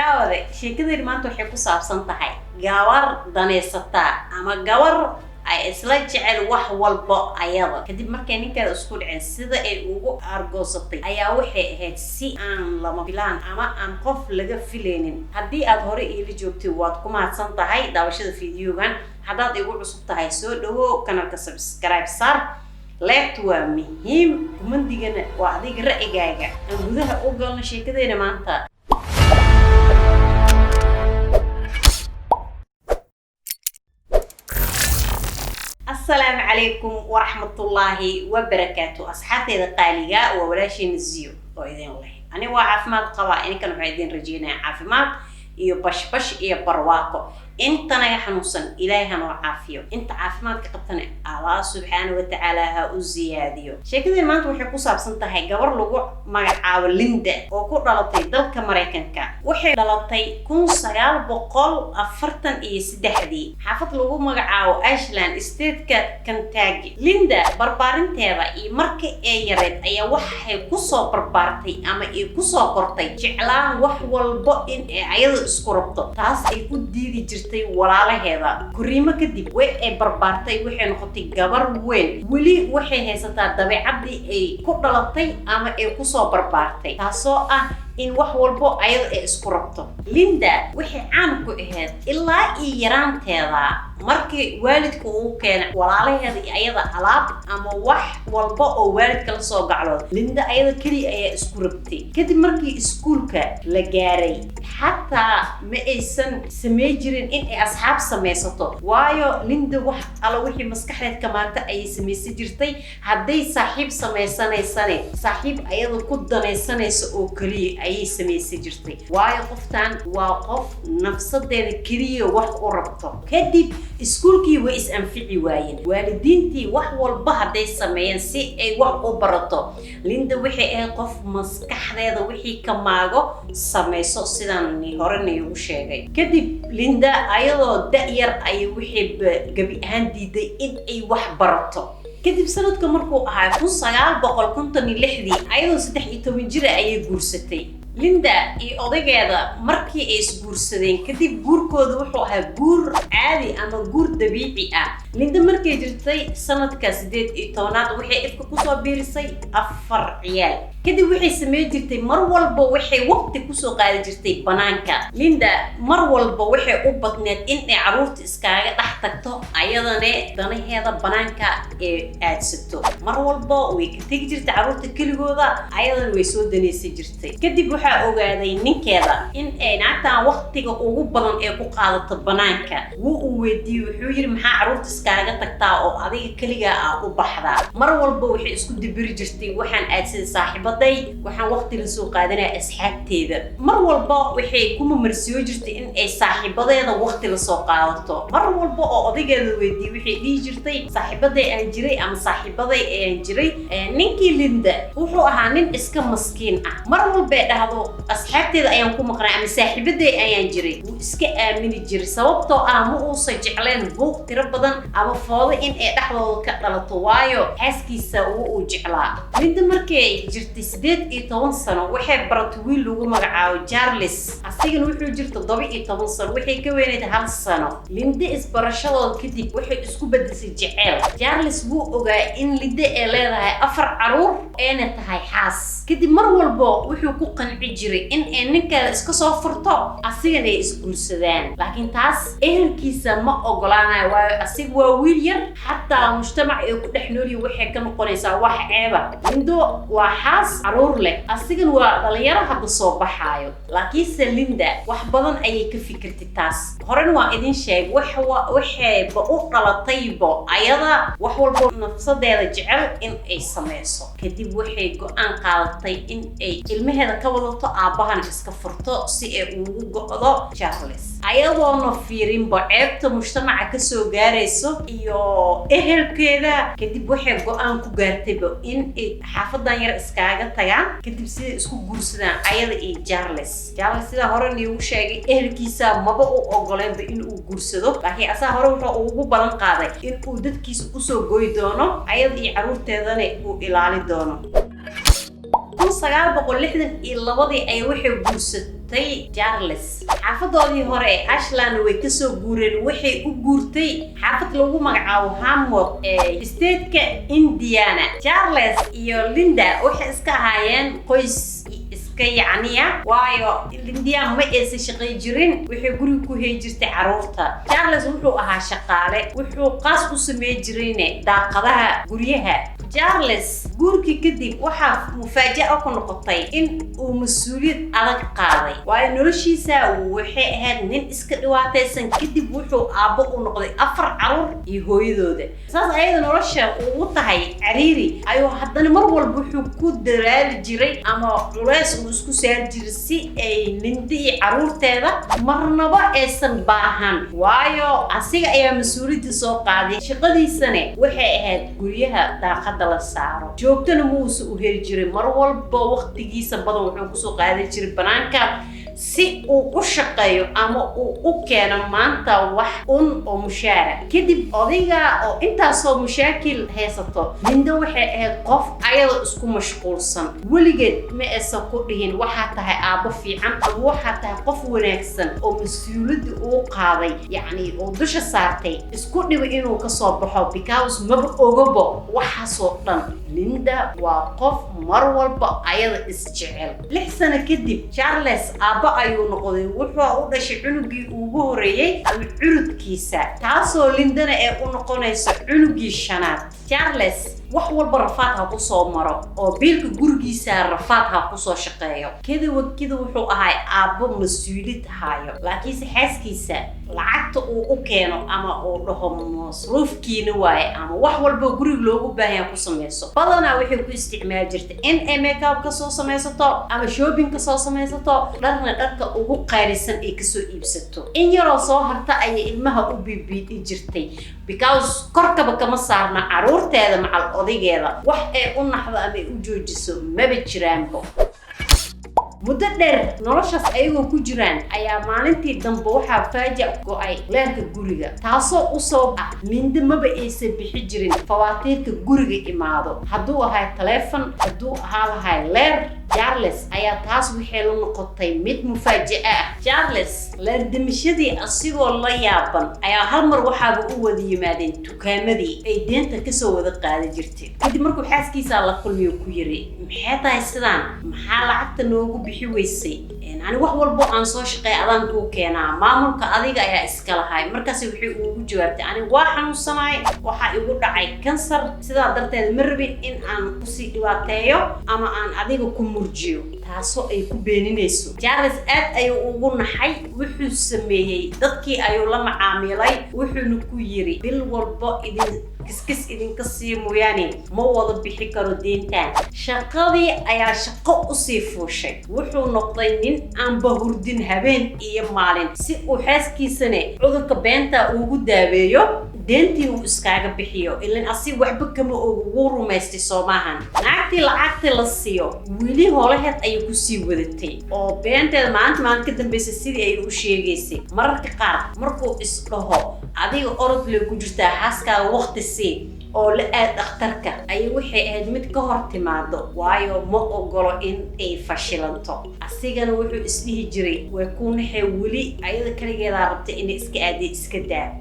Daawade, sheekadeen maanta waxay ku saabsan tahay gabar danaysataa ama gabar ay isla jecel wax walbo ayada. Kadib markay ninkeeda isku dhaceen, sida ay ugu argoosatay ayaa waxay ahayd si aan lama filaan ama aan qof laga filaynin. Haddii aad hore iila joogtay, waad ku mahadsan tahay daawashada fiidiyogan. Haddaad igu cusub tahay, soo dhawow kanalka, subscribe saar, leebtu waa muhiim, kumandigana waa adiga ra'yigaaga. Aan gudaha u galno sheekadeena maanta. Asalaamu calaykum waraxmatullaahi wabarakaatu, asxaabteyda qaaliga. Waa walaashiina Ziyo oo idin leh aniga waa caafimaad qabaa, ininkan waxaa idin rajeynaya caafimaad iyo bashbash iyo barwaaqo. Intanaga xanuunsan, Ilaahay hanoo caafiyo. Inta caafimaadka qabtana, Allah subxaana watacaala ha u ziyaadiyo. Sheekadeen maanta waxay ku saabsan tahay gabar lagu magacaabo Linda oo ku dhalatay dalka Maraykanka. Waxay dhalatay 1943-dii xaafad lagu magacaabo Ashland, stateka Kentucky. Linda barbaarinteeda iyo marka ay yareed ayaa waxay kusoo barbaartay ama ay kusoo kortay jeclaan wax walbo in ay ayada isku rabto, taas ay u diidi jirtay walaalaheeda. Koriimo kadib way ay barbaartay, waxay noqotay gabar weyn. Weli waxay haysataa dabeecadii ay ku dhalatay ama ay kusoo barbaartay, taasoo ah in wax walbo ayada ay isku rabto. Linda waxay caan ku ahayd ilaa iyo yaraanteeda, markii waalidka uu keenay walaalaheeda iyo ayada alaab ama wax walba oo waalidka la soo gaclooda, Linda ayada keliya ayaa isku rabtay. Kadib markii iskuulka la gaaray, xataa ma aysan samey jirin in ay asxaab samaysato, waayo Linda wax alla wixii maskaxdeed ka maarta ayay samaysan jirtay. Hadday saaxiib samaysanaysane, saaxiib ayada ku danaysanaysa oo keliya ayay samaysan jirtay, waayo qoftan waa qof nafsadeeda keliya wax u rabto. Kadib iskuulkii way is anfici waayeen waalidiintii. Wax walba hadday sameeyeen si ay wax u barato, Linda waxay ahayd qof maskaxdeeda wixii ka maago samayso, sidaan hore niigu sheegay. Kadib Linda ayadoo da-yar ayay waxay gebi ahaan diiday in ay wax barato. Kadib sanadka markuu ahaa 1956-dii, ayadoo 13 jira ayay guursatay Linda iyo odaygeeda. Markii ay isguursadeen kadib, guurkooda wuxuu ahaa guur caadi ama guur dabiici ah. Linda markay jirtay sanadka 18-aad, waxay ifka kusoo biirisay afar ciyaal. Kadib waxay sameyn jirtay, mar walba waxay waqti kusoo qaadi jirtay banaanka. Linda mar walba waxay u badneed in ay caruurta iskaaga dhex tagto, ayadane danaheeda banaanka ee aadsato. Mar walba way ka tegi jirtay caruurta keligooda, ayadana way soo danaysan jirtay. Kadib waxaa ogaaday ninkeeda in ay naagtan waqtiga ugu badan ee ku qaadato banaanka. Wuu uu weydiiyey, wuxuu yidhi: "Maxaa caruurta iskaaga tagtaa oo adiga keligaa ah u baxdaa?" Mar walba waxay isku dibiri jirtay: "Waxaan aadsaday saaxiibaday, waxaan waqti la soo qaadanaya asxaabteeda." Mar walba waxay ku mamarsiyo jirtay in ay saaxiibadeeda waqti la soo qaadato. Mar walba oo odaygeeda weydiiyey, waxay dhihi jirtay: "Saaxiibaday aan jiray ama saaxiibaday ayaan jiray." Ninkii Linda wuxuu ahaa nin iska maskiin ah. Mar walbay dhahdo "Asxaabteeda ayaan ku maqnay" ama "Saaxiibaday ayaan jiray", wuu iska aamini jiray, sababtoo ah ma uusan jecleen buuq tiro badan ama foodo in ay dhexdooda ka dhalato, waayo xaaskiisa wuu uu jeclaa. Linda markay jirtay 18 sano, waxay baratay wiil lagu magacaabo Charles. Asigana wuxuu jir 17 sano, waxay ka weynayd hal sano. Linda isbarashadooda kadib waxay isku bedeshay jeceyl. Charles wuu ogaa in Linda ay leedahay afar caruur ayna tahay xaas. Kadib mar walbo wuxuu ku qanci jiray in ay ninkeeda iska soo furto, asigana ay isguursadaan, laakiin taas ehelkiisa ma ogolaanayo, waayo asiga waa wiil yar. Xataa mujtamac ay ku dhex noolyihin waxay ka noqonaysaa wax ceeba. Lindo waa xaas caruur leh, asigana waa dhalinyaro hadda soo baxaayo. Laakiinse Linda wax badan ayay ka fikirtay. Taas horena waa idin sheeg, waxayba u dhalataybo ayada wax walbo nafsadeeda jecel in ay samayso. Kadib waxay go-aan qaadatay in ay ilmaheeda ka wadato, aabbahana iska furto, si ay ugu go'do Charles, ayadoona fiirinba ceebta mujtamaca kasoo gaarayso iyo ehelkeeda. Kadib waxay go-aan ku gaartayba in ay xaafadan yar iskaaga tagaan, kadib siday isku guursadaan ayada iyo Charles. Charles, sidaa hore niigu sheegay, ehelkiisa maba u ogoleenba in uu guursado, laakiin asaa hore wuxuu ugu balan qaaday in uu dadkiisa usoo goy doono, ayada iyo caruurteedana uu ilaali doono. 1962-dii ayay waxay guursatay. guurtay Charles. Xaafadoodii hore ee Ashland way kasoo guureen, waxay u guurtay xaafad lagu magacaabo Hamburg ee stateka Indiana. Charles iyo Linda waxay iska ahaayeen qoys iska yacniya, waayo Linda ma aysan shaqay jirin, waxay guriga ku hay jirtay caruurta. Charles wuxuu ahaa shaqaale, wuxuu qaas u samey jirayne daaqadaha guryaha. Charles guurkii kadib waxaa mufaaja'a ku noqotay in uu mas-uuliyad adag qaaday, waayo noloshiisa waxay ahayd nin iska dhibaataysan. Kadib wuxuu aabbo u noqday afar caruur iyo hooyadooda. Saas ayada nolosha uu u tahay cariiri ayuu haddana mar walba wuxuu ku dadaali jiray ama culeys uu isku saari jiray si ay Linda iyo caruurteeda marnaba aysan baahan, waayo asiga ayaa mas-uuliyadda soo qaaday. Shaqadiisane waxay ahayd guryaha daaqada la saaro. Joogtana muusa u heli jiray, mar walba waqtigiisa badan wuxuu kusoo qaadan jiray banaanka si uu u shaqeeyo ama uu u keeno maanta wax un oo mushaara. Kadib odayga oo intaasoo mushaakil haysato, Linda waxay ahayd qof ayadoo isku mashquulsan. Weligeed ma aysan ku dhihin waxaa tahay aabbo fiican ama waxaa tahay qof wanaagsan oo mas-uuliyadda uu qaaday, yacni uu dusha saartay, isku dhibo inuu kasoo baxo, because maba ogabo waxaasoo dhan. Linda waa qof mar walba ayada isjecel. 6 sano kadib Charles aabbo ayuu noqday. Wuxuu u dhashay cunugii ugu horeeyey ama curudkiisa, taasoo Lindana ee u noqonayso cunugii shanaad. Charles wax walba rafaad ha kusoo maro oo biilka gurigiisa rafaad ha kusoo shaqeeyo, kada wakida wuxuu ahay aabbo mas-uulid hayo. Laakiinse xaaskiisa lacagta uu u keeno ama uu dhaho masruufkiina waaye ama wax walba guriga loogu baahan ku samayso, badanaa waxay ku isticmaali jirtay in ay makeup kasoo samaysato ama shopping kasoo samaysato, dharna dharka ugu qaalisan ay kasoo iibsato. In yaroo soo harta ayay ilmaha u bibiidhi jirtay, because korkaba kama saarna caruurteeda macal odaygeeda. Wax ay u naxdo ama ay u joojiso maba jiraanbo. Muddo dheer noloshaas ayagoo ku jiraan ayaa maalintii dambe waxaa faaja go-ay leerka guriga, taasoo u sabab ah Linda maba aysan bixi jirin fawaatiirka guriga imaado, hadduu ahay taleefon, hadduu ahaa lahay leer. Charles ayaa taas waxay la noqotay mid mufaaja'a ah. Charles leerdamishadii asigoo la yaaban ayaa hal mar waxaaba u wada yimaadeen dukaamadii ay deenta kasoo wada qaadi jirtay. Kadib markuu xaaskiisaa la kulmiyo ku yiri: "Maxay tahay sidaan? Maxaa lacagta noogu bixi weysay? Ani wax walbo aan soo shaqeey adaan kuu keenaa, maamulka adiga ayaa iska lahay." Markaas waxay ugu jawaabtay: "Ani waa xanuunsanahay, waxaa igu dhacay kansar, sidaa darteed ma rabin in aan kusii dhibaateeyo ama aan adiga ku murjiyo," taasoo ay ku beeninayso. Charles aad ayuu ugu naxay. Wuxuu sameeyey, dadkii ayuu la macaamilay, wuxuuna ku yiri: "Bil walbo idin kiskis idinka sii mooyaane ma wada bixi karo deyntan." Shaqadii ayaa shaqo usii fuushay. Wuxuu noqday nin aanba hurdin habeen iyo maalin si uu xaaskiisane cudurka beenta ugu daaweeyo, deentii uu iskaaga bixiyo. Ilan asi waxba kama ogu, wuu rumaystay soomaahan. Naagtii lacagtii la siiyo weli holaheed ayay kusii wadatay oo beenteeda maalinta maalin ka dambeysay sidii ay u sheegaysay. Mararka qaar markuu isdhaho adiga orod lay ku jirtaa, xaaskaaga waqti sii oo la aad dhakhtarka, ayay waxay ahayd mid ka hor timaado, waayo ma ogolo in ay fashilanto. Asigana wuxuu isdhihi jiray way kuu naxee, weli ayada kaligeedaa rabta inay iska aadiya, iska daa.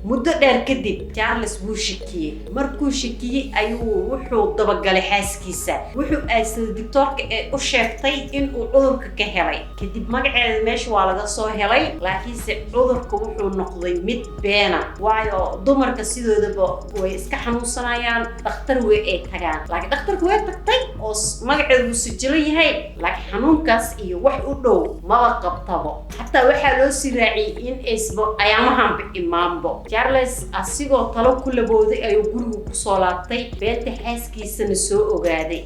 Muddo dheer kadib Charles wuu shakiyey. Markuu shakiyey ayuu wuxuu dabagalay xaaskiisa. Wuxuu aadsaday doctoorka ee u sheegtay inuu cudurka ka helay. Kadib magaceeda meesha waa laga soo helay, laakiinse cudurka wuxuu noqday mid beena, waayo dumarka sidoodaba way iska xanuunsanayaan, dhakhtar wey ay tagaan. Laakiin dhakhtarka way tagtay oo magaceedu wuu sajilan yahay, laakiin xanuunkaas iyo wax u dhow maba qabtabo. Xataa waxaa loo sii raaciyey in aysba ayaamahanba imaanbo. Charles asigoo talo ku labooday ayuu gurigu kusoo laabtay, beenta xaaskiisana soo ogaaday.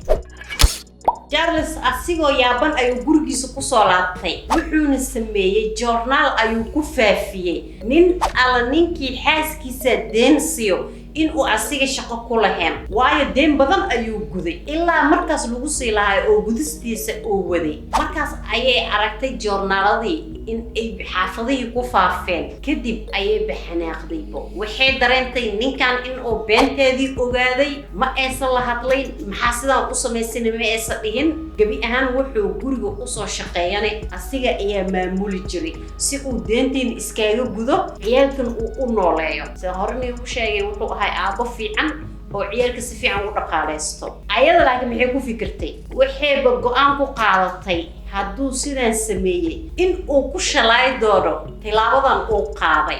Charles asigoo yaaban ayuu gurigiisa kusoo laabtay. Wuxuuna sameeyey joornaal ayuu ku faafiyey nin alla ninkii xaaskiisa deen siiyo inuu asiga shaqo ku lahayn, waayo deen badan ayuu guday ilaa markaas lagu sii lahay oo gudistiisa uu waday. Markaas ayay aragtay joornaaladii in ay xaafadihii ku faafeen. Kadib ayay baxanaaqdaybo, waxay dareentay ninkan inuu beenteedii ogaaday. Ma aysan la hadlayn, maxaa sidaan u samaysana ma aysan dhihin. Gebi ahaan wuxuu guriga usoo shaqeeyanay asiga ayaa maamuli jiray, si uu deentiina iskaga gudo, ciyaalkan uu u nooleeyo. Sida horena igu sheegay, wuxuu ahay aabbo fiican oo ciyaalka si fiican u dhaqaalaysto. Ayada laakiin maxay ku fikirtay? Waxayba go-aan ku qaadatay hadduu sidaan sameeyey in uu ku shalaay doono tilaabadan uu qaaday.